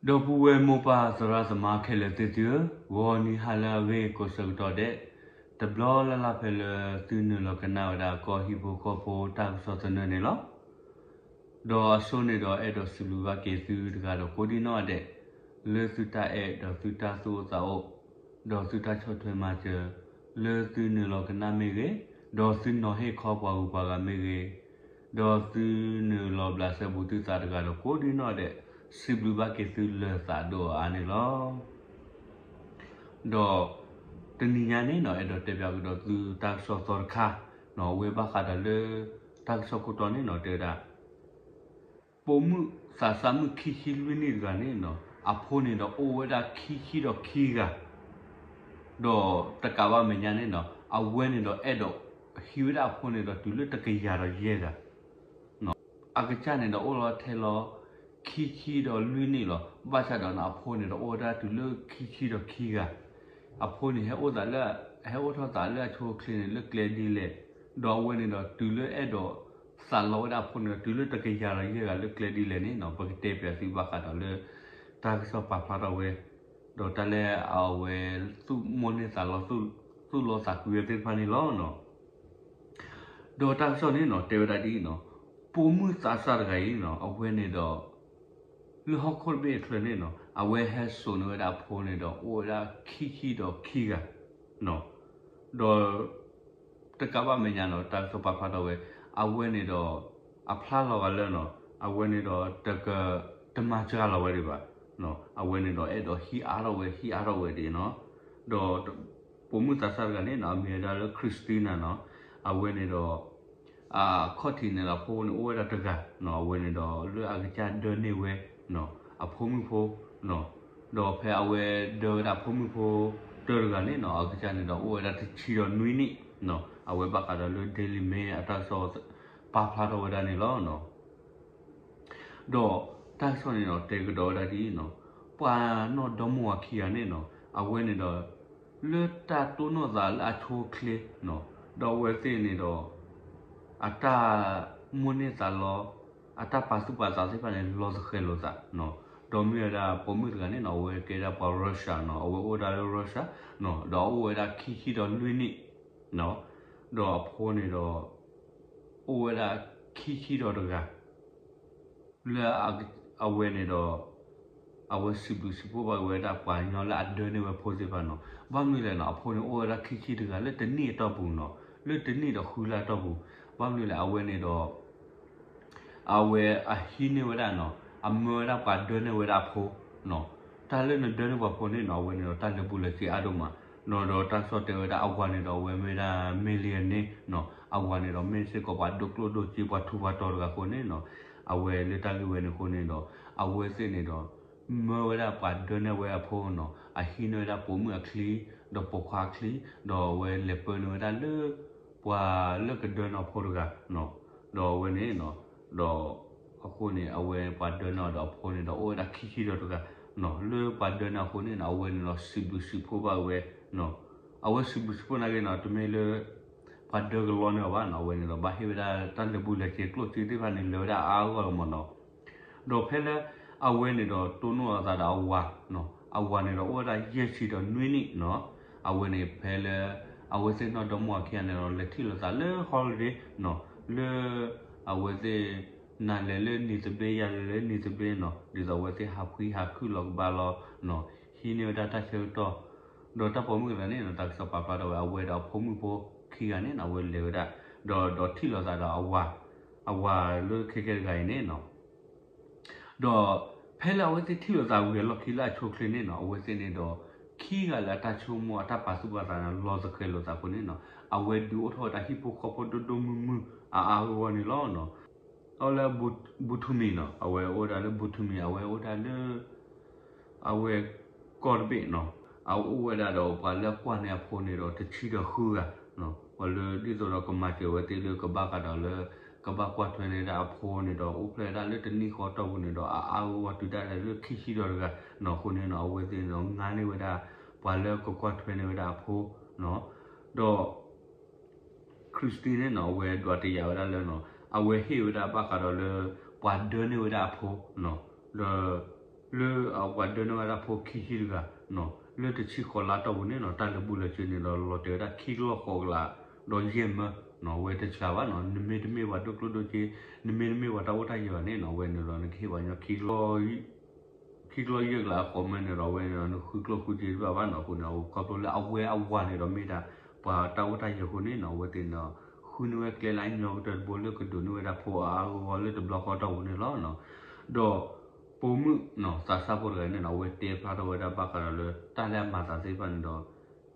ဒီပုၢ်ဝဲၢ်မိၢ်ပၢ်သရၣ်သမါခဲလၢာ်သ့ၣ်သုဧၢ, ဂီၤနံၤဟါလၢအဂ့ၤကိးဆၢကတီၢ်ဒဲး, တဘျီလၢ်လၢ်ဖဲလၢသုနုာ်လီၤကနၣ်ဝဲဒၣ်ကီၢ်ဟံၣ်ဖိဃီဖိတၢ်ကစီၣ်သနၢၣ်န့ၣ်လီၤ. ဒီးအဆိန့ၣ်ဒီးအဲၣ်ဒိးစံးဘျုးဘၣ်က့ၤသုတဂၤဒီးကိးဒံနီၢ်ဒဲး, လၢသုတၢ်အဲၣ်ဒီးသုတၢ်သူၣ်အိၣ်သးအိၣ်, ဒီးသုတၢ်ဆီၣ်ထွဲမၤစၢၤ, လၢသုနုာ်လီၤကနၣ်မ့ၢ်ဂ့ၤ, ဒီးသုနီၤဟ့ၣ်ခီပှၤဂုၤပှၤဂၤမ့ၢ်ဂ့ၤ, ဒီးသုနုာ်လီၤဘျးစဲဘူးသုသးတဂၤဒီးကိးဒံနီၢ်ဒဲး, စံးဘျုးဘၣ်က့ၤသုလၢသးဒိၣ်အါန့ၣ်လီၤ. ဒီးတနံၤညါန့ၣ်နီၤ အဲၣ်ဒိးတဲပၠးကဒီးသုတၢ်ကစီၣ်သီတခါ, နီၤ အဝဲဘၣ်ဃးဒီးလၢ တၢ်ကစီၣ်ခိၣ်တီန့ၣ်နီၤ တဲဝဲဒၣ် ပိာ်မုၣ်သးစၢ်မုၣ်ခံဆံလွံၢ်နံၣ်တဂၤန့ၣ်နီၤ အဖိန့ၣ်ဒီးအိၣ်ဝဲဒၣ်ခံဆံဒီးခံဂၤ, ဒီးတကးဘၣ်မဲာ်ညါန့ၣ်နီၤ အဝဲန့ၣ်ဒီးအဲၣ်ဒိးဟံးဝဲဒၣ်အဖိန့ၣ်ဒီးတုၤလၢတကယၤဒီးယဲၢ်ဂၤ အကစၢ်န့ၣ်ဒီးအိၣ်လီၤထဲလီၤ ခံဆံဒီးလွံၢ်နံၣ်လီၤ. ဘၣ်ဆၣ်ဒီးနီၤ အဖိန့ၣ်ဒီးအိၣ်ဝဲဒၣ်တုၤလၢခံဆံဒီးခံဂၤ, အဖိန့ၣ် ဟဲအိၣ်သးလၢ ဟဲအိၣ်ထီၣ်သးလၢအဆိအချ့န့ၣ် လၢကျဲဒ်လဲၣ်, ဒီးအဝဲန့ၣ်ဒီးတုၤလၢအဲၣ်ဒိးသးလီဝဲဒၣ်အဖိန့ၣ်ဒီး တုၤလၢတကယၤဒီးယဲၢ်ဂၤလၢကျဲဒ်လဲၣ်န့ၣ်နီၤ ပကတဲပၠးသုဘၣ်ဃးဒီးလၢ တၢ်ကစီၣ်ပာ်ဖျါထီၣ်ဝဲ ဒီးတၢ်လၢအဝဲသူၣ်မိၣ်န့ၢ်သးလီ သူၣ်လီသးကွံဝဲသ့ၣ်တဖၣ်န့ၣ်လီၤ. ဒီးတၢ်ကစီၣ်န့ၣ်နီၤ တဲဝဲဒၣ်ဒ်အံၤနီၤ, ပိာ်မုၣ်သးစၢ်တဂၤအံၤနီၤ အဝဲန့ၣ်ဒီး လၢဟီၣ်ခိၣ်တဘ့ၣ်အချၢန့ၣ်နီၤ အဝဲဟဲစိာ်န့ၢ်ဝဲဒၣ်အဖိန့ၣ်ဒီး အိၣ်ဝဲဒၣ်ခံဆံဒီးခံဂၤ, ဒီး တကးဘၣ်မဲာ်ညါနီၤ တၢ်ကစီၣ်ပာ်ဖျါထီၣ်ဝဲ အဝဲန့ၣ်ဒီး အဖျါလီၤဂာ်လၢနီၤ အဝဲန့ၣ်ဒီး တက တမၤစှၤလီၤဝဲဒံးဘၣ်, အဝဲန့ၣ်ဒီးအဲၣ်ဒိးဟံးအါထီၣ်ဝဲ ဟံးအါထီၣ်ဝဲဒ်နီၤ, ဒီး ပိာ်မုၣ်သးစၢ်တဂၤန့ၣ်နီၤ အမံၤဝဲဒၣ်လၢ Christina နီၤ, အဝဲန့ၣ်ဒီး အခီၣ်ထံးန့ၣ်ဒီးအဖိန့ၣ်အိၣ်ဝဲဒၣ်တဂၤ, အဝဲန့ၣ်ဒီးလၢအကစၢ်ဒၢန့ၢ်ဝဲ အဖိမုၣ်ဖိ, ဒီးဖဲအဝဲဒၢဝဲဒၣ်အဖိမုၣ်ဖိ တၢတဂၤန့ၣ်နီၤ အကစၢ်န့ၣ်ဒီးအိၣ်ဝဲဒၣ်တဆံဒီးနွံနံၣ်, အဝဲဘၣ်ဃးဒီးလၢ Daily Mail အတၢ်ကစီၣ် ပာ်ဖျါထီၣ်ဝဲဒၣ်န့ၣ်လီၤ. ဒီးတၢ်ကစီၣ်န့ၣ်ဒီး တဲကဒီးဝဲဒၣ်ဒ်အံၤနီၤ, ပှၤနီၢ်ဒီမါဝၤခံဂၤန့ၣ်နီၤ အဝဲန့ၣ်ဒီး လၢတၢ်တိၢ်နီၣ်သးလၢအဆိအချ့နီၤ, ဒီးအဝဲသ့ၣ်န့ၣ်ဒီး အတၢ်မိၣ်န့ၢ်သးလီ အတၢ်ပာ်သူၣ်ပာ်သးသ့ၣ်တဖၣ်န့ၣ် လီၤသဃဲၤလိာ်သးနီၤ, ဒီးမ့ၢ်ဝဲဒၣ်ပိာ်မုၣ်တဂၤန့ၣ်နီၤ အဝဲကဲဒၣ်ပှၤ Russia နီၤ, အဝဲအိၣ်ဒၣ်လၢ Russia နီၤ, ဒီးအိၣ်ဝဲဒၣ်ခံဆံဒီးလွံၢ်နံၣ်နီၤ, ဒီးအဖိန့ၣ်ဒီး အိၣ်ဝဲဒၣ်ခံဆံဒီးတဂၤ လၢအဝဲန့ၣ်ဒီး အဝဲစံးဘျုးစံးဖှိၣ်ဘၣ်ဝဲဒၣ်ပှၤကညီလၢအဒၢန့ၢ်ဝဲဖိသ့ၣ်တဖၣ်နီၤ, ဘၣ်မနုၤလဲၣ်နီၤ အဖိန့ၣ်အိၣ်ဝဲဒၣ်ခံဆံတဂၤလၢတနံၣ်အတီၢ်ပူၤနီၤ, လၢတနံၣ်ဒီးဃုလါအတီၢ်ပူၤ, ဘၣ်မနုၤလဲၣ် အဝဲန့ၣ်ဒီး အဝဲအဟံးန့ၢ်ဝဲဒၣ်နီၤ, အမၢဝဲဒၣ်ပှၤဒၢန့ၢ်ဝဲဒၣ်အဖိနီၤ, တၢ်လၢနဒၢန့ၢ်ပှၤဖိန့ၣ်နီၤ အဝဲန့ၣ်ဒီးတၢ်လၢာ်ဘူၣ်လၢာ်စ့အါဒိၣ်မးနီၤ, ဒီးတၢ်ကစီၣ်တဲဝဲဒၣ်အဝၤန့ၣ်ဒီးအဝဲမ့ၢ်ဝဲဒၣ် millionaire နီၤ, အဝၤန့ၣ်ဒီးမ့ၢ်စ့ၢ်ကီးပှၤဒိၣ်ကျိၣ်ဒိၣ်စ့ပှၤထူးပှၤတီၤတဂၤအဃိန့ၣ်နီၤ, အဝဲလၢတၢ်ဂ့ၢ်ဝဲန့ၣ်အဃိန့ၣ်ဒီး အဝဲသ့ၣ်န့ၣ်ဒီး မၢဝဲဒၣ်ပှၤဒၢန့ၢ်ဝဲအဖိနီၤ, အဟံးန့ၢ်ဝဲဒၣ်ပိာ်မုၣ်အချံ, ဒီးပိာ်ခွါအချံ, ဒီးအဝဲလဲၤပၢန့ၢ်ဝဲဒၣ်လၢ ပှၤလၢကဒၢန့ၢ်အဖိတဂၤနီၤ, ဒီးအဝဲန့ၣ်နီၤ, ဒီးအဃိန့ၣ် အဝဲပှၤဒၢန့ၢ်အီၤဒီးအဖိန့ၣ်ဒီးအိၣ်ဝဲဒၣ်ခံဆံဒီးတဂၤနီၤ, လၢပှၤဒၢန့ၢ်အဃိန့ၣ်နီၤ အဝဲန့ၣ်ဒီးစံးဘျုးစံးဖှိၣ်ဘၣ်ဝဲနီၤ, အဝဲစံးဘျုးစံးဖှိၣ်နာ်က့နီၤ တမ့ၢ်လၢ ပှၤဒၢကလီန့ၢ်အီၤဘၣ်နီၤ, အဝဲန့ၣ်ဒီးဘၣ်ဟ့ၣ်ဝဲဒၣ်တၢ်လၢာ်ဘူၣ်လၢာ်စ့ကျိၣ်စ့သ့ၣ်တဖၣ်န့ၣ် လဲၤဝဲဒၣ်အါအါဂီၢ်ဂီၢ်လီၤမးနီၤ, ဒီးဖဲလၢ အဝဲန့ၣ်ဒီးတိၢ်နီၣ်အသးဒီးအဝၤ, အဝၤန့ၣ်ဒီးအိၣ်ဝဲဒၣ်ယဲၢ်ဆံဒီးနွံနံၣ်နီၤ, အဝဲန့ၣ်ဖဲလၢ အဝဲသ့ၣ်နီၢ်ဒီမါဝၤခံဂၤန့ၣ်ဒီး လဲၤထံၣ်လိာ်သးလၢ holiday နီၤ, လၢ အဝဲသ့ၣ် နၤလဲၤလၢနံၤသဘျ့ ယၤလဲၤလၢနံၤသဘျ့နီၤ, ဒ်သိးအဝဲသ့ၣ်ဟးဖှံဟးခုၣ်လီၤကဘၣ်လီၤ, ဟံးန့ၢ်ဝဲဒၣ်တၢ်ဆၢကတီၢ်, ဒီးတၢ်ပိာ်မုၣ်တဂၤန့ၣ်နီၤ တၢ်ကစီၣ်ပာ်ဖျါထီၣ်ဝဲ အဝဲဒီးအဖိမုၣ်ဖိခံဂၤန့ၣ်နီၤ အဝဲလဲၤဝဲဒၣ်, ဒီးဒီးထံၣ်လိာ်သးဒီးအဝၤ, အဝၤလၢခဲကဲတဂၤအံၤန့ၣ်နီၤ ဒီးဖဲလၢအဝဲသ့ၣ်ထံၣ်လိာ်သးဝံၤအလီၢ်ခံလၢအဆိအချ့န့ၣ်နီၤ အဝဲသ့ၣ်န့ၣ်ဒီး ခံဂၤလၢအတၢ်ဆိကမိၣ်အတၢ်ပာ်သူၣ်ပာ်သးန့ၣ် လီၤသဃဲၤလိာ်သးအဃိန့ၣ်နီၤ အဝဲဒုးအိၣ်ထီၣ်ဝဲဒၣ်ဟံၣ်ဖိဃီဖိဒိၣ်ဒိၣ်မုၢ်မုၢ်အါအါဂီၢ်ဂီၢ်န့ၣ်လီၤ. အီၤလၢ ဘူထူမံၤနီၤ အဝဲအိၣ်ဒၣ်လၢ ဘူထူမံၤ အဝဲအိၣ်ဒၣ်လၢ အဝဲကီၢ်တဘ့ၣ်နီၤ အအိၣ်ဝဲဒၣ်ဒီးပှၤလၢကွၢ်န့ၢ်အဖိန့ၣ်ဒီးတဆံဒီးဃုဂၤ, ပှၤလၢဒ်သိးဒီးကမၤစၢၤဝဲသ့ၣ်လၢကဘၣ်ဃးဒီးလၢ ကဘၣ်ကွၢ်ထွဲန့ၢ်ဝဲဒၣ်အဖိန့ၣ်ဒီး အိၣ်ဖျဲၣ်ဝဲဒၣ်လၢတနံၣ်ဃီတီၢ်ပူၤန့ၣ်ဒီး အအါဂီၢ်ဂီၢ်တုၤဒၣ်လဲာ်လၢခံဆံဒီးတဂၤနီၤ အဃိန့ၣ်နီၤ အဝဲသ့ၣ်န့ၣ်ဒီး ငါန့ၢ်ဝဲဒၣ် ပှၤလၢကကွၢ်ထွဲန့ၢ်ဝဲဒၣ်အဖိ ဒီး Christine န့ၣ်နီၤ အဝဲဒွးတယာ်ဝဲဒၣ်လၢနီၤ အဝဲဟ့ၣ်ဝဲဒၣ်ဘၣ်ဃးဒီးလၢ ပှၤဒၢန့ၢ်ဝဲဒၣ်အဖိနီၤ လၢ လၢအပှၤဒၢန့ၢ်ဝဲဒၣ်ဖိခံဆံတဂၤ လၢတဆံဃိးလါတီၢ်ပူၤန့ၣ်နီၤ တၢ်လၢာ်ဘူၣ်လၢာ်စ့န့ၣ်ဒီး လီၤတဲာ်ဝဲဒၣ်ခံကလီၢ်ဃိးကလး ဒီးယဲၢ်မၢ ဝဲတဆှးဘၣ်နီၤ နမ့တမ့ၢ်ပှၤဒိၣ်ကျိၣ်ဒိၣ်စ့ နမ့တမ့ၢ်ပှၤတၢ်အိၣ်တၢ်ယၢၤဘၣ်န့ၣ်နီၤ အဝဲန့ၣ်ဒီးနကဟ့ၣ်ပှၤညီခံကလီၢ် ခံကလီၢ်ယဲၢ်ကလးအဃိးမၢန့ၣ်ဒီး အဝဲန့ၣ်ဒီးနဃုကျိၣ်ဃုစ့တဘၣ်ဘၣ်နီၤ အဃိန့ၣ် ခီဖျိလၢအဝဲအဝၤန့ၣ်ဒီးမ့ၢ်ဒၣ် ပှၤတၢ်အိၣ်တၢ်ယၢၤအဃိန့ၣ်နီၤ အဝဲသ့ၣ်န့ၣ်ဒီး ဃုန့ၢ်ဝဲကျဲလၢအညီကတၢၢ်တဘိလၢကဒိးန့ၢ်ဝဲဒၣ်ဖိအါအါဂီၢ်ဂီၢ်လၢတဘျီဃီတီၢ်ပူၤန့ၣ်လီၤ. ဒီးပိာ်မုၣ်သးစၢ်ဖိတဂၤန့ၣ်နီၤ အဝဲတဲဖျါထီၣ်ဝဲဒၣ်ဘၣ်ဃးဒီးလၢတၢ်လၢအမၤသးသ့ၣ်တဖၣ်န့ၣ်ဒီး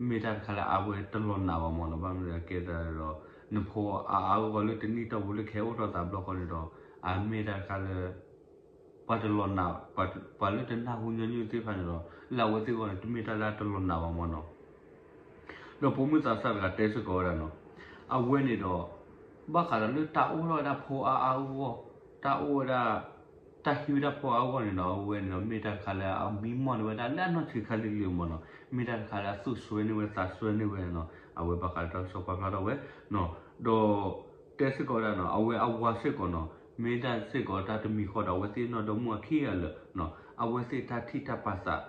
မ့ၢ်တၢ်တခါလၢအဝဲတလီၤနာ်ဘၣ်မၢနီၤ ဘၣ်မနုၤလဲၣ်ကဲသးဒီး နဖိအါအါဂီၢ်ဂီၢ်လၢတနံၣ်တီၢ်ပူၤလၢကဟဲအိၣ်ထီၣ်သးဘျီဃီန့ၣ်ဒီး အမ့ၢ်တၢ်တခါလၢ ပှၤတလီၤနာ် ပှၤလၢတနၢ်ဟူညီနုၢ်သ့ၣ်တဖၣ်န့ၣ်ဒီး လၢအဝဲသ့ၣ်အဂီၢ်န့ၣ် တမ့ၢ်တၢ်လၢအတလီၤနာ်ဘၣ်မၢနီၤ ဒီးပိာ်မုၣ်သးစၢ်တဂၤတဲစ့ၢ်ကီးဝဲဒၣ်နီၤ အဝဲန့ၣ်ဒီး ဘၣ်ဃးဒီးလၢတၢ်အိၣ်ထီၣ်ဝဲဒၣ်ဖိအါအါဂီၢ်ဂီၢ် တၢ်အိၣ်ဝဲဒၣ် တၢ်ဟံးဝဲဒၣ်ဖိအါအါဂီၢ်န့ၣ်နီၤ အဝဲန့ၣ်ဒီး မ့ၢ်တၢ်တခါလၢအမံမီၢ်န့ၢ်ဝဲဒၣ်လၢအနီၢ်ဆံးခါလံၤလံၤမၢနီၤ မ့ၢ်တၢ်တခါလၢအသူၣ်စွဲန့ၢ်ဝဲသးစွဲန့ၢ်ဝဲနီၤ အဝဲဘၣ်ဃးဒီးတၢ်ကစီၣ်ပာ်ဖျါထီၣ်ဝဲ ဒီးတဲစ့ၢ်ကီးဝဲဒၣ်နီၤ အဝဲအဝၤစ့ၢ်ကီးနီၤ မ့ၢ်ဒၣ်စ့ၢ်ကီးတၢ်တမံၤဃီဒီး အဝဲသ့ၣ်နီၢ်ဒီမါဝၤခံဂၤလၢာ်နီၤ အဝဲသ့ၣ်တၢ်ထံၣ်တၢ်ပာ်သး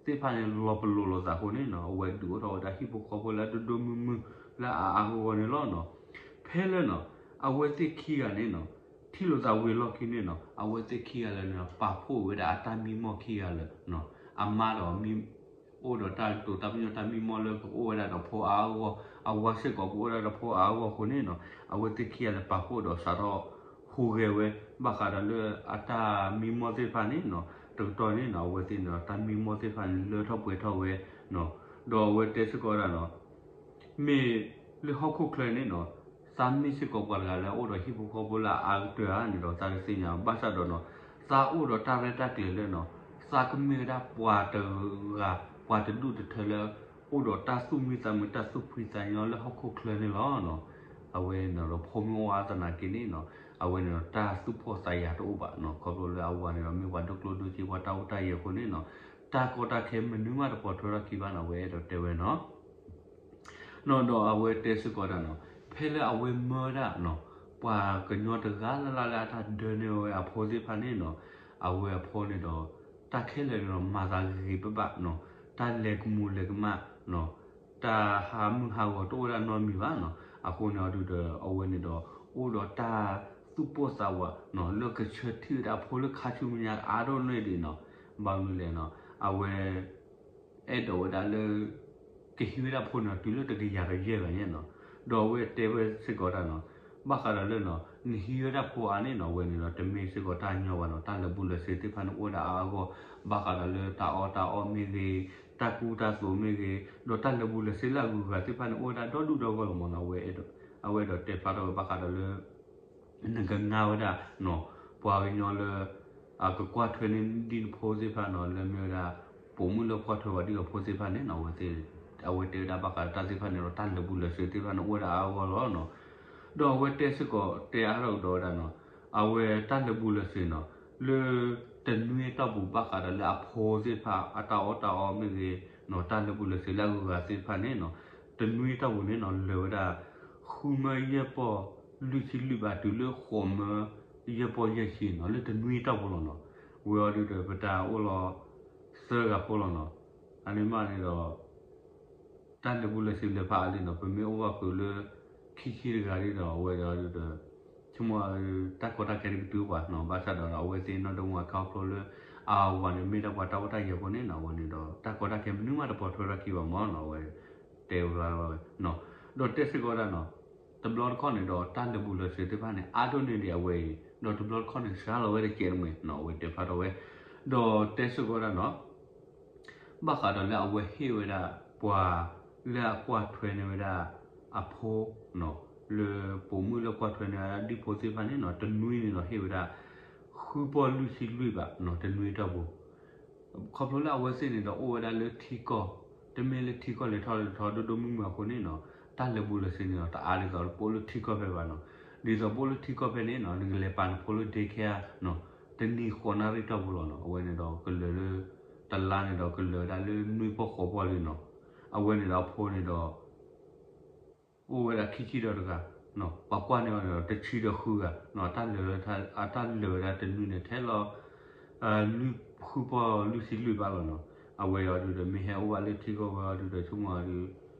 သ့ၣ်တဖၣ်န့ၣ် လီၤပလိာ်လိာ်သးအဃိန့ၣ်နီၤ အဝဲဒုးအိၣ်ထီၣ်ဝဲဒၣ်ဟံၣ်ဖိဃီဖိလၢအဒိၣ်ဒိၣ်မုၢ်မုၢ်လၢအအါအါဂီၢ်ဂီၢ်န့ၣ်လီၤနီၤ. ဖဲလၢနီၤ အဝဲသ့ၣ်ခံဂၤန့ၣ်နီၤ ထံၣ်လိာ်သးဝံၤအလီၢ်ခံန့ၣ်နီၤ အဝဲသ့ၣ်ခံဂၤလၢာ်န့ၣ် ပာ်ဖှိၣ်ဝဲဒၣ်အတၢ်မံမီၢ်ခံဂၤလၢာ်နီၤ အမါဒီးမံ အိၣ်ဒီးတၢ်တိာ်တၢ်ပညိၣ်တၢ်မံမီၢ်လၢကအိၣ်ဝဲဒၣ်ဒီးဖိအါအါဂီၢ်ဂီၢ် အဝၤစ့ၢ်ကီးကအိၣ်ဝဲဒၣ်ဒီးဖိအါအါဂီၢ်ဂီၢ်အဃိန့ၣ်နီၤ အဝဲသ့ၣ်ခံဂၤလၢာ်ပာ်ဖှိၣ်ဒီးစးထီၣ်ဟူးဂဲၤဝဲ ဘၣ်ဃးဒီးလၢအတၢ်မံမီၢ်သ့ၣ်တဖၣ်န့ၣ်နီၤ တကတီၢ်န့ၣ်နီၤ အဝဲသ့ၣ်န့ၣ်ဒီးတၢ်မံမီၢ်သ့ၣ်တဖၣ်န့ၣ် လၢထီၣ်ပှဲၤထီၣ်ဝဲနီၤ ဒီးအဝဲတဲစ့ၢ်ကီးဝဲဒၣ်နီၤ မ့ၢ်လၢဟီၣ်ခိၣ်ချၢန့ၣ်နီၤ သးမ့ၢ်စ့ၢ်ကီးပှၤတဂၤလၢအအိၣ်ဒီးဟံၣ်ဖိဃီဖိလၢအအါကတၢၢ်ဧါန့ၣ်ဒီး သးတသ့ၣ်ညါဘၣ်ဆၣ်ဒီးနီၤ သးအိၣ်ဒီးတၢ်ရဲၣ်တၢ်ကျဲၤလၢနီၤ သးကမ့ၢ်ဝဲဒၣ်ပှၤတဂၤ ပှၤတဒူၣ်တထၢလၢ အိၣ်ဒီးတၢ်သူၣ်မံသးမုာ်တၢ်သူၣ်ဖှံသးညီလၢဟီၣ်ခိၣ်ချၢန့ၣ်လီၤနီၤ. အဝဲန့ၣ်ဒီးဖိမုၣ်အိၣ်အါသနာ်က့န့ၣ်နီၤ အဝဲန့ၣ်ဒီးတၢ်သူၣ်ဖှီၣ်သးယာ်တအိၣ်ဘၣ်နီၤ ခီဖျိလၢအဝၤန့ၣ်ဒီးမ့ၢ်ပှၤဒိၣ်ကျိၣ်ဒိၣ်စ့ပှၤတၢ်အိၣ်တၢ်ယၢၤအဃိန့ၣ်နီၤ တၢ်ကီတၢ်ခဲမနုၤမးတပိာ်ထွဲထီၣ်ခံဘၣ်နီၤ အဝဲအဲၣ်ဒိးတဲဝဲနီၤ နီၤ ဒီးအဝဲတဲစ့ၢ်ကီးဒၣ်နီၤ ဖဲလၢအဝဲမၢဒၣ်နီၤ ပှၤကညီတဂၤလၢ်လၢ်လၢအတၢ်ဒၢန့ၢ်ဝဲအဖိသ့ၣ်တဖၣ်န့ၣ်နီၤ အဝဲအဖိန့ၣ်ဒီး တၢ်ခဲလၢာ်န့ၣ်ဒီး မၤသးဂ့ၤဂ့ၤဘၣ်ဘၣ်နီၤ တၢ်လဲၤကမူၤလဲၤကမၣ်နီၤ တၢ်ဟးမုၢ်ဟးဂီၤတအိၣ်ဝဲဒၣ်နီတမံၤဘၣ်နီၤ အဃိန့ၣ်အဒုးဒီး အဝဲန့ၣ်ဒီး အိၣ်ဒီးတၢ်သူၣ်ပိၢ်သးဝးနီၤ လၢကဆၢထံၣ်ဝဲဒၣ်အဖိလၢခါဆူမဲာ်ညါအါဒိၣ်န့ၢ်ဒံးနီၤ ဘၣ်မနုၤလဲၣ်နီၤ အဝဲ အဲၣ်ဒိးဝဲဒၣ်လၢ ကဟံးဝဲဒၣ်ဖိန့ၣ် တုၤလၢတကယၤဒီးယဲၢ်ဂၤညါနီၤ ဒီးအဝဲတဲဝဲစ့ၢ်ကီးဒၣ်နီၤ ဘၣ်ဃးဒီးလၢနီၤ နဟံးဝဲဒၣ်ဖိအါန့ၣ်နီၤ အဝဲန့ၣ်ဒီး တမ့ၢ်စ့ၢ်ကီးတၢ်ညီဘၣ်နီၤ တၢ်လၢာ်ဘူၣ်လၢာ်စ့သ့ၣ်တဖၣ်န့ၣ် အိၣ်ဝဲဒၣ်အါအါဂီၢ် ဘၣ်ဃးဒီးလၢတၢ်အီၣ်တၢ်အီမ့ၢ်ဂ့ၤ တၢ်ကူတၢ်သိးမ့ၢ်ဂ့ၤ ဒီးတၢ်လၢာ်ဘူၣ်လၢာ်စ့လၢအဂုၤအဂၤသ့ၣ်တဖၣ်န့ၣ် အိၣ်ဝဲဒၣ်ဒီဒူၣ်ဒီဂီၢ်လီၤမၢ်နီၤ အဝဲအဲၣ်ဒိး အဝဲအဲၣ်ဒိးတဲဖျါထီၣ်ဝဲဘၣ်ဃးဒီးလၢ နကငါဝဲဒၣ်နီၤ ပှၤကညီလၢ အကကွၢ်ထွဲန့ၢ်ဒံးနဖိသ့ၣ်တဖၣ်နီၤ လၢမ့ၢ်ဝဲဒၣ် ပိာ်မုၣ်လၢကွၢ်ထွဲဝဲဒၣ်အဖိသ့ၣ်တဖၣ်န့ၣ်နီၤ အဝဲသ့ၣ် အဝဲတဲဝဲဒၣ်ဘၣ်ဃးဒီးတၢ်သ့ၣ်တဖၣ်န့ၣ်ဒီး တၢ်လၢာ်ဘူၣ်လၢာ်စ့သ့ၣ်တဖၣ်န့ၣ် အိၣ်ဝဲဒၣ်အါအါဂီၢ်ဂီၢ်လီၤနီၤ ဒီးအဝဲတဲစ့ၢ်ကီးတဲအါထီၣ်ကဒီးဝဲဒၣ်နီၤ အဝဲတၢ်လၢာ်ဘူၣ်လၢာ်စ့နီၤ လၢတနွံအတီၢ်ပူၤဘၣ်ဃးဒီးလၢအဖိသ့ၣ်တဖၣ် အတၢ်အီၣ်တၢ်အီမ့ၢ်ဂ့ၤနီၤ တၢ်လၢာ်ဘူၣ်လၢာ်စ့လၢအဂုၤအဂၤသ့ၣ်တဖၣ်န့ၣ်နီၤ တနွံအတီၢ်ပူၤန့ၣ်နီၤ လၢာ်ဝဲဒၣ် ဃုမၢယဲၢ်ပီၢ်လွံၢ်ဆံလွံၢ်ဘးတုၤလၢဃိးမၢယဲၢ်ပီၢ်ယဲၢ်ဆံနီၤ လၢတနွံအတီၢ်ပူၤလီၤနီၤ ဝဲအီၤဒုးဒီး ပတၢ်အိၣ်လီၤသၢဂၤဖိလီၤနီၤ အန့ၣ်မးန့ၣ်ဒီး တၢ်လၢာ်ဘူၣ်လၢာ်စ့လၢဖးအါလံနီၤ ပမ့ၢ်အိၣ်ဘၣ်ဃုာ်လၢ ခံဆံတဂၤဒ်ဒီး အဝဲဒီးဒုးဒီး ဆိကမိၣ် တၢ်ကီတၢ်ခဲဒ်ကတုၤပှၤနီၤ ဘၣ်ဆၣ်ဒီးအဝဲသ့ၣ်နီၢ်ဒိၣ်မူအခီဖျိလၢ အဝၤန့ၣ်မ့ၢ်ဒၣ်ပှၤတၢ်အိၣ်တၢ်ယၢၤအဃိန့ၣ်နီၤ အဝဲန့ၣ်ဒီး တၢ်ကီတၢ်ခဲမနုၤမးတပိာ်ထွဲထီၣ်ခံဘၣ်မၢ်နီၤ အဝဲ တဲဝဲ ဒီးတဲစ့ၢ်ကီးဒၣ်နီၤ တဘျီတခီၣ်န့ၣ်ဒီး တၢ်လၢာ်ဘူၣ်လၢာ်စ့သ့ၣ်တဖၣ်န့ၣ် အါဒိၣ်န့ၢ်ဒံးအဝဲအံၤ ဒီးတဘျီတခီၣ်န့ၣ် စှၤလီၤဝဲတကဲးတမှဲၤနီၤ အဝဲတဲဖျါထီၣ်ဝဲ ဒီးတဲစ့ၢ်ကီးဒၣ်နီၤ ဘၣ်ဃးဒီးလၢအဝဲဟ့ၣ်ဝဲဒၣ် ပှၤလၢအကွၢ်ထွဲန့ၢ်ဝဲဒၣ် အဖိနီၤ လၢပိာ်မုၣ်လၢကွၢ်ထွဲန့ၢ်ဝဲဒၣ်ဒ်ဖိသ့ၣ်တဖၣ်န့ၣ်နီၤ တနွံန့ၣ်ဒီးဟ့ၣ်ဝဲဒၣ် ဃုပီၢ်လွံၢ်ဆံလွံၢ်ဘးနီၤ တနွံအတီၢ်ပူၤ ခီဖျိလၢအဝဲသ့ၣ်န့ၣ်ဒီးအိၣ်ဝဲဒၣ်လၢထံကီၢ် တမ့ၢ်လၢထံကီၢ်လဲၤထီၣ်လဲၤထီဒိၣ်ဒိၣ်မုၢ်မုၢ်အဃိန့ၣ်နီၤ တၢ်လၢာ်ဘူၣ်လၢာ်စ့န့ၣ်ဒီး တအါဒ်သိးပအိၣ်လၢထံကီၢ်ဖဲဘၣ်နီၤ ဒ်သိးပအိၣ်လၢထံကီၢ်ဖဲန့ၣ်နီၤ နကလဲၤပာ်နဖိလၢ daycare နီၤ တနံၤဃိးနၣ်ရံၣ်တီၢ်ပူၤလီၤနီၤ အဝဲန့ၣ်ဒီးကလၢာ်လၢ တလါန့ၣ်ဒီးကလၢာ်ဝဲဒၣ်လၢနွံပီၢ်ဃိးပီၢ်လံနီၤ အဝဲန့ၣ်ဒီးအဖိန့ၣ်ဒီး အိၣ်ဝဲဒၣ်ခံဆံဒီးတဂၤ ပှၤကွၢ်န့ၢ်အီၤန့ၣ်ဒီး တဆံဒီးဃုဂၤ တၢ်လၢာ် အတၢ်လၢာ်ဝဲဒၣ်တနွံန့ၣ် ထဲလီၤ လွံၢ် ဃုပီၢ်လွံၢ်ဆံလွံၢ်ဘၣ်လီၤနီၤ. အဝဲအံၤဒုးဒီး မ့ၢ်ဟဲအိၣ်ဘၣ်လၢထံကီၢ်ဝဲအံၤဒုးဒီး ဆိကမိၣ်အီၤဒုး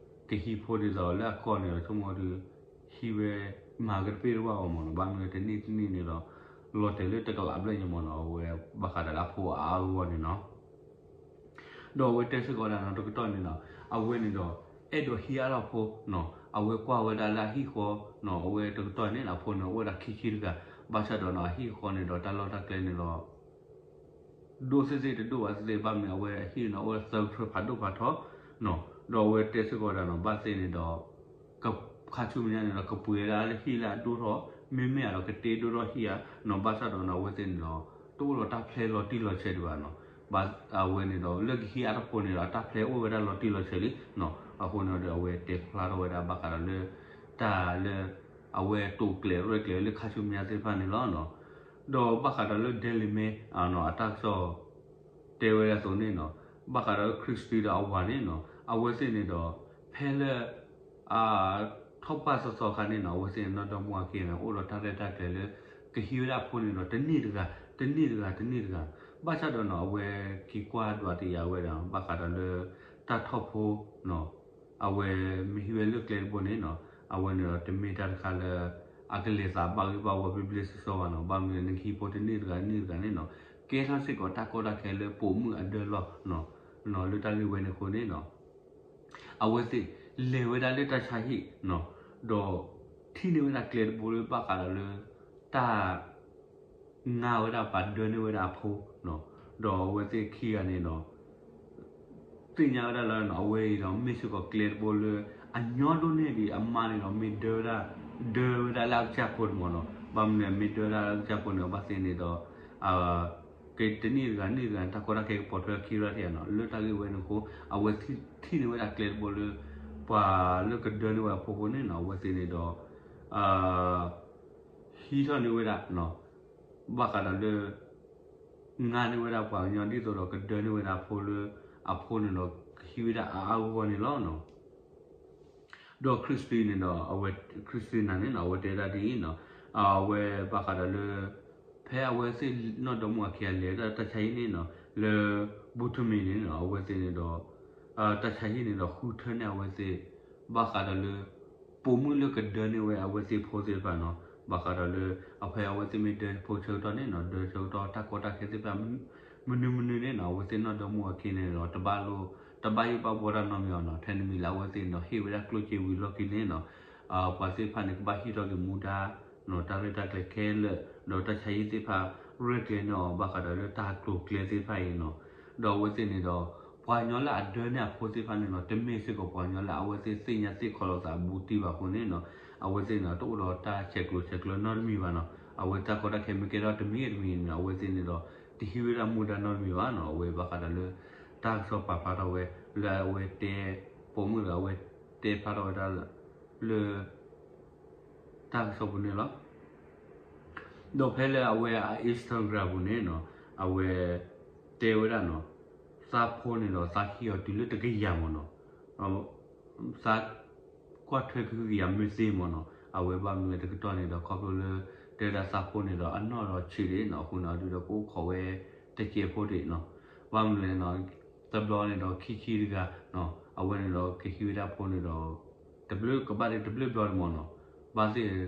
ကဟံးဖိဒ်သိးလၢအကီၢ်န့ၣ်ဒီး ဆိကမိၣ်အီၤဒုး ဟံးဝဲ မၤကတပ့ၢ်တဝၣ်အီၤမ့ၢ်နီၤ. ဘၣ်မနုၤတနံၣ်တနံၣ်န့ၣ်ဒီး လီၤတဲာ်လၢတကလးဘျဲၣ်ညါမ့ၢ်နီၤ. အဝဲဘၣ်ဃးဒီးလၢအဖိအါအါဂီၢ်ဂီၢ်န့ၣ်နီၤ. ဒီးအဝဲတဲစ့ၢ်ကီးဝဲဒၣ်နီၤ တကတီၢ်န့ၣ်နီၤ အဝဲန့ၣ်ဒီး အဲၣ်ဒိးဟံးအါထီၣ်ဖိနီၤ. အဝဲကွၢ်ဝဲဒၣ်လၢအဟံၣ်ဃီနီၤ အဝဲတကတီၢ်န့ၣ်နီၤ အဖိန့ၣ်အိၣ်ဝဲဒၣ်ခံဆံတဂၤ, ဘၣ်ဆၣ်ဒီးနီၤ အဟံၣ်ဃီန့ၣ်ဒီး တၢ်လီၢ်တၢ်ကျဲန့ၣ်ဒီး ဒိၣ်သ့ၣ်သ့ၣ်တဒိၣ်ဘၣ်သ့ၣ်သ့ၣ် ဘၣ်မနုၤအဝဲအဟံၣ်န့ၣ် အိၣ်သၢကထၢဖးဒိၣ်ဖးထီနီၤ. ဒီးအဝဲတဲစ့ၢ်ကီးဝဲဒၣ်နီၤ ဘၣ်သ့ၣ်န့ၣ်ဒီး ခါဆူမဲာ်ညါန့ၣ်ဒီး ကပှ့ၤဝဲဒၣ်လၢဟံၣ်လၢအဒိၣ်ထီၣ် မ့မ့ၢ်အဒီးကတ့ဒိၣ်ထီၣ်ဟံၣ်ဧါနီၤ. ဘၣ်ဆၣ်ဒီးနီၤ အဝဲသ့ၣ်န့ၣ်ဒီး တအိၣ်ဒီးတၢ်ဖျဲလီၤတံၢ်လီၤဆဲးဒံးဘၣ်နီၤ. ဘၣ်အဝဲန့ၣ်ဒီး လၢကဟံးအါထီၣ်ဖိန့ၣ်ဒီး တၢ်ဖျဲအိၣ်ဝဲဒၣ်လီၤတံၢ်လီၤဆဲးလံနီၤ. အဃိန့ၣ်ဒီး အဝဲတဲဖျါထီၣ်ဝဲဒၣ်ဘၣ်ဃးဒီးလၢ တၢ်လၢ အဝဲတိာ်ကျဲၤရဲၣ်ကျဲၤလၢခါဆူမဲာ်ညါသ့ၣ်တဖၣ်န့ၣ်လီၤနီၤ. ဒီးဘၣ်ဃးဒီးလၢ Daily Mail နီၤ အတၢ်ကစီၣ် တဲဝဲဒၣ်အသိးန့ၣ်နီၤ, ဘၣ်ဃးဒီး Christie ဒီးအဝၤန့ၣ်နီၤ အဝဲသ့ၣ်န့ၣ်ဒီး ဖဲလၢ အ ထီၣ်ပှၢ်သီသီခါန့ၣ်နီၤ အဝဲသ့ၣ်န့ၣ်နီၢ်ဒီမါဝၤခံဂၤန့ၣ် အိၣ်ဒီးတၢ်ရဲၣ်တၢ်ကျဲၤလၢ ကဟံးဝဲဒၣ်ဖိန့ၣ်ဒီး တန့ၢ်တဂၤ တန့ၢ်တဂၤ တန့ၢ်တဂၤ. ဘၣ်ဆၣ်ဒီးနီၤ အဝဲက့ၤကွၢ်ဒွးတယာ်ဝဲဒၣ် ဘၣ်ဃးဒီးလၢ တၢ်ထီၣ်ဖိနီၤ အဝဲမ့ၢ်ဟံးဝဲလၢကျဲတဘိန့ၣ်နီၤ အဝဲန့ၣ်ဒီးတမ့ၢ်တၢ်တခါလၢ အကလဲၤသးဘၣ်ဂ့ၢ်ဘၣ်ဝီဘျ့ဘျ့ဆှီဆှီဘၣ်နီၤ. ဘၣ်မနုၤလဲၣ် နကဟံးဖိတန့ၢ်တဂၤတန့ၢ်တဂၤန့ၣ်နီၤ ကဲထီၣ်စ့ၢ်ကီးတၢ်ကီတၢ်ခဲလၢပိာ်မုၣ်အဒၢလီၢ်နီၤ. လၢတၢ်ဂ့ၢ်ဝဲန့ၣ်အဃိန့ၣ်နီၤ အဝဲသ့ၣ်လဲၤဝဲဒၣ်လၢတၢ်ဆါဟံၣ်နီၤ ဒီးထံၣ်န့ၢ်ဝဲဒၣ်ကျဲတဘိလၢဘၣ်ဃးဒီးလၢ တၢ် ငါဝဲဒၣ်ပှၤဒၢန့ၢ်ဝဲဒၣ်အဖိနီၤ. ဒီးအဝဲသ့ၣ်ခံဂၤန့ၣ်ဒီး သ့ၣ်ညါဝဲဒၣ်လၢနီၤ အဝဲအံၤဒီးမ့ၢ်စ့ၢ်ကီးကျဲတဘိလၢ အညီဒိၣ်န့ၢ်ဒံးအမါန့ၣ်ဒီး မ့ၢ်ဒၢဝဲဒၣ် ဒၢဝဲဒၣ်လၢအကစၢ်ဖိတမီၤနီၤ. ဘၣ်မနုၤမ့ၢ်ဒၢဝဲဒၣ်လၢအကစၢ်ဖိန့ၣ် ဘၣ်သ့ၣ်န့ၣ်ဒီး ကတန့ၢ်တဂၤန့ၢ်တဂၤန့ၣ် တၢ်ကီတၢ်ခဲကပိာ်ထွဲခံရၢ်ထံးနီၤ. လၢတၢ်ဂ့ၢ်ဝဲန့ၣ်အဃိ အဝဲထံၣ်န့ၢ်ဝဲဒၣ်ကျဲတဘိလၢ ပှၤလၢကဒၢန့ၢ်ဝဲအဖိအဃိန့ၣ်နီၤ အဝဲသ့ၣ်န့ၣ်ဒီး ဟံးထီၣ်န့ၢ်ဝဲဒၣ် ဘၣ်ဃးဒီးလၢ ငါန့ၢ်ဝဲဒၣ်ပှၤကညီဒ်သိးဒီးကဒၢန့ၢ်ဝဲဒၣ်အဖိလၢ အဖိန့ၣ်ဒီးကဟံးဝဲဒၣ်အါအါဂီၢ်ဂီၢ်န့ၣ်လီၤ. ဒီး Christie န့ၣ်ဒီး အဝဲ Christie နၤန့ၣ်နီၤ အဝဲတဲဒၣ်ဒ်အံၤနီၤ အဝဲဘၣ်ဃးဒီးလၢ ဖဲအဝဲသ့ၣ်နီၢ်ဒီမါဝၤခံဂၤလဲၤတၢ်ဆါဟံၣ်န့ၣ်နီၤ လၢ ဘူထမံၤန့ၣ်နီၤ အဝဲသ့ၣ်န့ၣ်ဒီး တၢ်ဆါဟံၣ်န့ၣ်ဒီးဃုထၢန့ၢ်အဝဲသ့ၣ် ဘၣ်ဃးဒီးလၢ ပိာ်မုၣ်လၢကဒၢန့ၢ်ဝဲအဝဲသ့ၣ်ဖိသ့ၣ်တဖၣ်နီၤ ဘၣ်ဃးဒီးလၢ အဖဲအဝဲသ့ၣ်မ့ၢ်ဒၢဖိဆၢကတီၢ်န့ၣ်နီၤ ဒၢဆၢကတီၢ်တၢ်ကီတၢ်ခဲသ့ၣ်တဖၣ် မနုၤမနုၤန့ၣ်နီၤ အဝဲသ့ၣ်နီၢ်ဒီမါဝၤခံန့ၣ်ဒီး တဘၣ်လိ တဘၣ်ယိၣ်ဘၣ်ဘှီတၢ်နီတမံၤအီၤနီၤ ထဲနမံၤလၢအဝဲသ့ၣ်န့ၣ်ဒီး ဟ့ၣ်ဝဲဒၣ်ကျိၣ်စ့ဝံၤလီၢ်ခံန့ၣ်နီၤ ပှၤသ့ၣ်တဖၣ်န့ၣ် ကဘၣ်ဟံးထီၣ်က့ၤမူဒါ တၢ်ရဲၣ်တၢ်ကျဲၤခဲလၢာ် ဒီးတၢ်ဆါဟံၣ်သ့ၣ်တဖၣ် ရဲၣ်ကျဲၤန့ၢ်အီၤ ဘၣ်ဃးဒီးလၢတၢ်ကျိၤကျဲသ့ၣ်တဖၣ်အံၤနီၤ ဒီးအဝဲသ့ၣ်န့ၣ်ဒီး ပှၤကညီလၢအဒၢန့ၢ်အဖိသ့ၣ်တဖၣ်န့ၣ်နီၤ တမ့ၢ်စ့ၢ်ကီးပှၤကညီလၢအဝဲသ့ၣ်သ့ၣ်ညါသ့ၣ်ခီလီၤသးဘူးတံၢ်ဘၣ်အဃိန့ၣ်နီၤ အဝဲသ့ၣ်န့ၣ် တအိၣ်ဒီးတၢ်ဆဲးကျိးဆဲးကျၢနီတမံၤဘၣ်နီၤ အဝဲတၢ်ကီတၢ်ခဲမ့ၢ်ကဲထီၣ်တမံၤတမံၤန့ၣ် အဝဲသ့ၣ်န့ၣ်ဒီး တဟံးဝဲဒၣ်မူဒါနီတမံၤဘၣ်နီၤ အဝဲဘၣ်ဃးဒီးလၢ တၢ်ကစီၣ်ပာ်ဖျါထီၣ်ဝဲ လၢအဝဲတဲ ပိာ်မုၣ်ဒီးအဝဲတဲဖျါထီၣ်ဝဲဒၣ်လၢ တၢ်ကစီၣ်ပူၤန့ၣ်လီၤ. ဒီးဖဲလၢအဝဲအ Instagram ပူၤန့ၣ်နီၤ အဝဲ တဲဝဲဒၣ်နီၤ သးဖိန့ၣ်ဒီးသးဟံးအီၤတုၤလၢတကယၤမ့ၢ်နီၤ သး ကွၢ်ထွဲကဟုကယာ်မ့ၢ်သ့မ့ၢ်နီၤ အဝဲဘၣ်မနုၤလဲၣ်တကတီၢ်န့ၣ်ဒီး ခီဖျိလၢ တဲဝဲဒၣ်သးဖိန့ၣ်ဒီးအနီၢ်ဒီးဆံးဒံးနီၤ အဃိန့ၣ်ဒီး ကအိၣ်ခိးဝဲတစဲးဖိဒံးနီၤ ဘၣ်မနုၤလဲၣ်နီၤ တဘျီန့ၣ်ဒီးခံဆံတဂၤ အဝဲန့ၣ်ဒီးကဟံးဝဲဒၣ်ဖိန့ၣ်ဒီး တဘျုးကဘၣ်ဒံးတဘျုးဘျီတမ့ၢ်နီၤ ဘၣ်သ့ၣ်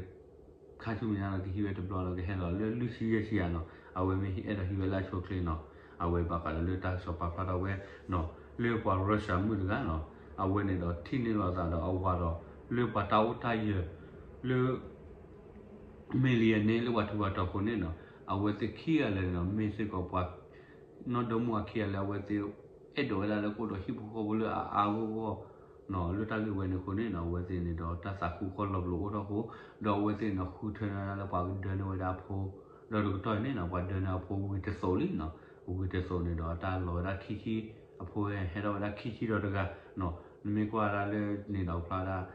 ခါဆူမဲာ်ညါနီၤ ကဟံးဝဲတဘျီနီၤ ကဟဲလီၤလၢလွံၢ်ဆံယဲၢ်ဆံယၤနီၤ အဝဲမ့ၢ်အဲၣ်ဒိးဟံးဝဲလၢအဆိအချ့နီၤ အဝဲဘၣ်ဃးဒီးလၢတၢ်ကစီၣ်ပာ်ဖျါထီၣ်ဝဲနီၤ လၢပှၤ Russia မုၣ်တဂၤနီၤ အဝဲန့ၣ်ဒီးထံၣ်န့ၢ်လိာ်သးဒီးအဝၤဒီး လၢပှၤတၢ်အိၣ်တၢ်ယၢၤ လၢ millionaire လၢပှၤထူးပှၤတီၤအဃိန့ၣ်နီၤ အဝဲသ့ၣ်ခံဂၤလၢာ်န့ၣ်နီၤ မ့ၢ်စ့ၢ်ကီးပှၤ နီၢ်ဒီမါဝၤခံဂၤလၢအဝဲသ့ၣ် အဲၣ်ဒိးဝဲဒၣ်လၢကအိၣ်ဒီးဟံၣ်ဖိဃီဖိလၢအအါအါဂီၢ်ဂီၢ်နီၤ လၢတၢ်ဂ့ၢ်ဝဲန့ၣ်အဃိန့ၣ်နီၤ အဝဲသ့ၣ်န့ၣ်ဒီးတၢ်သးခုဃီလီၤပလိာ်အိၣ်ထီၣ်အဃိ ဒီးအဝဲသ့ၣ်န့ၣ်ဒီးဃုထၢန့ၢ်ဝဲဒၣ်လၢပှၤကဒၢန့ၢ်ဝဲဒၣ်အဖိ ဒီးတကတီၢ်န့ၣ်နီၤ ပှၤဒၢန့ၢ်အဖိဝံၤတသိးလံနီၤ ဝံၤတသိးန့ၣ်ဒီးတၢ်လီၤဝဲဒၣ်ခံဆံ အဖိဟဲထီၣ်ဝဲဒၣ်ခံဆံဒီးတဂၤနီၤ နမ့ၢ်ကွၢ်ဝဲဒၣ်လၢန့ၣ်ဒီးဖျါဝဲဒၣ်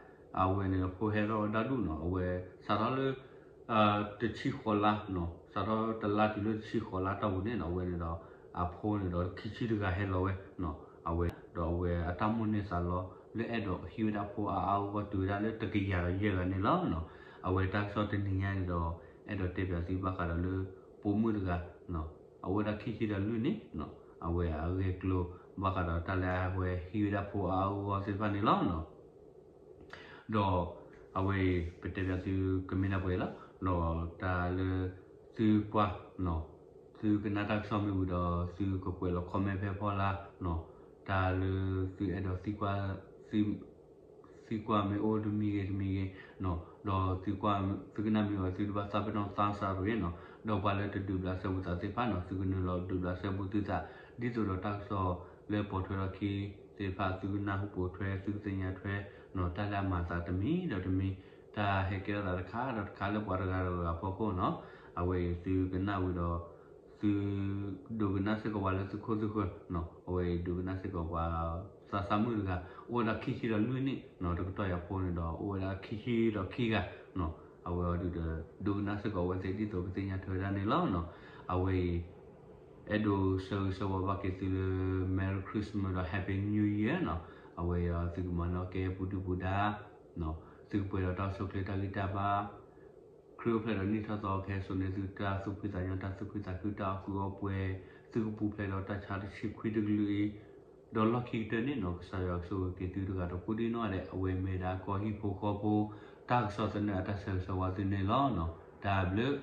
အဝဲန့ၣ်အဖိဟဲထီၣ်ဝဲဒၣ်ဒူၣ်နီၤ အဝဲစးထီၣ်လၢ တဆံဃိးလါနီၤ စးထီၣ်တလါတုၤလၢတဆံဃိးလါတီၢ်ပူၤန့ၣ်နီၤ အဝဲန့ၣ်ဒီး အဖိန့ၣ်ဒီးခံဆံတဂၤဟဲလီၤဝဲနီၤ အဝဲ ဒီးအဝဲအတၢ်မိၣ်န့ၢ်သးလီ လၢအဲၣ်ဒိးဟံးဝဲဒၣ်ဖိအါအါဂီၢ်ဂီၢ်တုၤဝဲဒၣ်လၢတကယၤဒီးယဲၢ်ဂၤန့ၣ်လီၤနီၤ အဝဲတၢ်ကစီၣ်တနံၤညါန့ၣ်ဒီး အဲၣ်ဒိးတဲပၠးသုဘၣ်ဃးဒီးလၢ ပိာ်မုၣ်တဂၤနီၤ အဝဲဒၣ်ခံဆံဒီးလွံၢ်နံၣ်နီၤ အဝဲအဂ့ၢ်ကျိၤ ဘၣ်ဃးဒီးတၢ်လၢအဝဲဟံးဝဲဒၣ်ဖိအါအါဂီၢ်ဂီၢ်သ့ၣ်တဖၣ်န့ၣ်လီၤနီၤ. ဒီးအဝဲအံၤ ပတဲဘၣ်သုကမ့ၢ်ဒၣ်ပှဲၤလီၤ. ဒီးတၢ်လၢသုကွၢ်နီၤ သုကနၣ်တၢ်ကစီၣ်မ့ၢ်ဝံၤဒီး သုကကွဲးလီၤ comment ဖဲဖီလာ်နီၤ တၢ်လၢသုအဲၣ်ဒိးသံကွၢ် သံကွၢ်မ့ၢ်အိၣ်တမံၤဂ့ၤတမံၤဂ့ၤနီၤ ဒီးသုကနၣ်မ့ၢ်ဝံၤ သုတဘၣ်သးပ့ၤနီၣ်သးစၢ်တဂ့ၤနီၤ. ဒီးပှၤလၢတဒုးဘျးစဲဘူးသးသ့ၣ်တဖၣ်နီၤ သုကနုာ်လီၤဒုးဘျးစဲဘူးသုသး ဒ်သိးဒီးတၢ်ကစီၣ်လၢပိာ်ထွဲထီၣ်ခံသ့ၣ်တဖၣ် သုကနၢ်ဟူပိာ်ထွဲ သုကသ့ၣ်ညါထွဲနီၤ တၢ်လၢအမၤသးတမံၤဒီးတမံၤ တၢ်ဟဲကဲထီၣ်သးတခါဒီးတခါလၢပှၤတဂၤဒီးတဂၤအဖီခိၣ်နီၤ. အဝဲအံၤသုကနၣ်ဝံၤဒီး သုဒိကနၣ်စ့ၢ်ကီးပှၤလၢသုခိၣ်သုဃၢၤနီၤ အဝဲအံၤဒိကနၣ်စ့ၢ်ကီးပှၤသးစၢ်မုၣ်တဂၤ အိၣ်ဝဲဒၣ်ခံဆံဒီးလွံၢ်နံၣ်နီၤ တကတီၢ်ယၤဖိန့ၣ်ဒီး အိၣ်ဝဲဒၣ်ခံဆံဒီးခံဂၤနီၤ အဝဲအံၤဒုးဒီး ဒိကနၣ်စ့ၢ်ကီးအဝဲသ့ၣ်ဒ်သိးကသ့ၣ်ညါထွဲဝဲဒၣ်န့ၣ်လီၤနီၤ. အဝဲအံၤ အဲၣ်ဒိးဆၢဂ့ၤဆၢဝါဘၣ်က့ၤသုလၢ Merry Christmas ဒီး Happy New Year နီၤ. အဝဲအံၤသုကမၤနၢၤက့ၤပူၤဒုၣ်ပူၤဒါ သုကပှဲၤဒီးတၢ်အိၣ်ဆူၣ်အိၣ်ချ့တၢ်ဂံၢ်တၢ်ဘါ ခရံာ်အိၣ်ဖျဲၣ်ဒီးနံၣ်ထီၣ်သီကဟဲစိာ်န့ၢ်သုတၢ်သူၣ်ဖှံသးညီ တၢ်သူၣ်ခုသးခု တၢ်အီၣ်ကုာ်အီပှဲၤ သုကပူၤဖျဲးဒီးတၢ်ဆါတဆံခွံတကလုာ်အံၤ ဒီးလီၢ်ခံကတၢၢ်န့ၣ်နီၤ ကစၢ်ယွၤကဆိၣ်ဂ့ၤက့ၤသုတဂၤဒီးကိးဒံနီၢ်ဒဲး အဝဲမ့ၢ်ဒၣ်ကီၢ်ဟံၣ်ဖိဃီဖိ တၢ်ကစီၣ်သနၢၣ်အတၢ်ဆၢဂ့ၤဆၢဝါသုန့ၣ်လီၤနီၤ. တၢ်ဘျုး